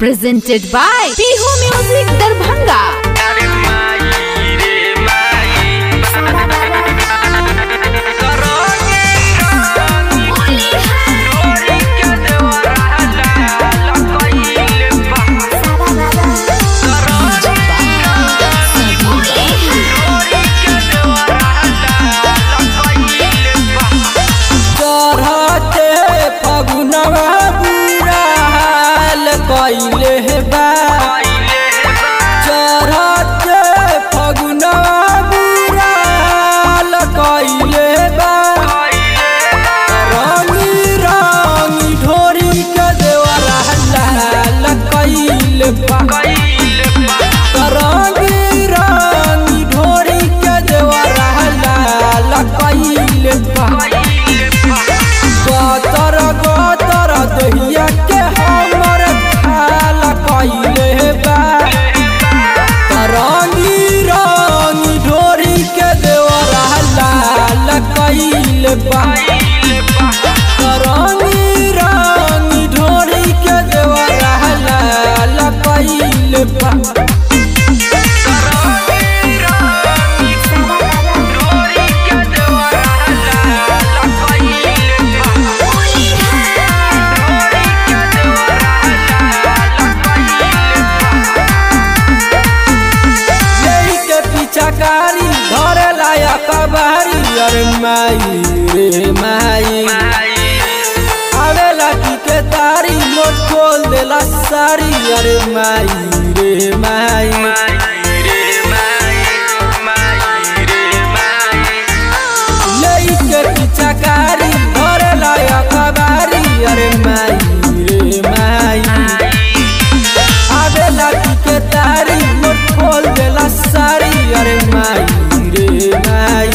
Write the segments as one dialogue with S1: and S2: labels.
S1: Presented by Pihu Music Darbhanga.
S2: अरे माई रे माई आवेला की के तारी मोट खोल देला सारी। अरे माई रे माई लई के पिछाकारी धरेला अखबारी। अरे माई रे माई आवेला की के तारी मोट खोल देला सारी। अरे माई रे माई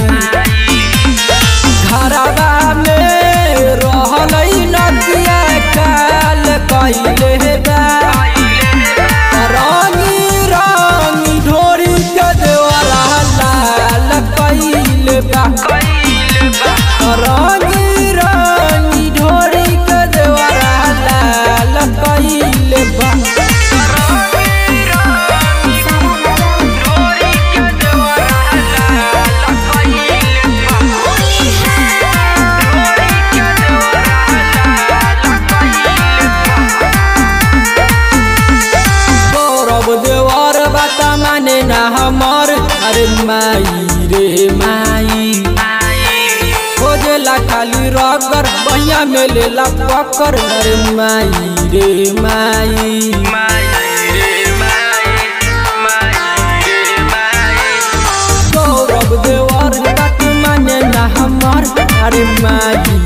S2: माने ना हमर। अरे माई रे माई खोजेला खाली रगर बहिया में लेला पकड़। अरे माई रे माई गौरव देवर बात माने ना हमर। अरे माई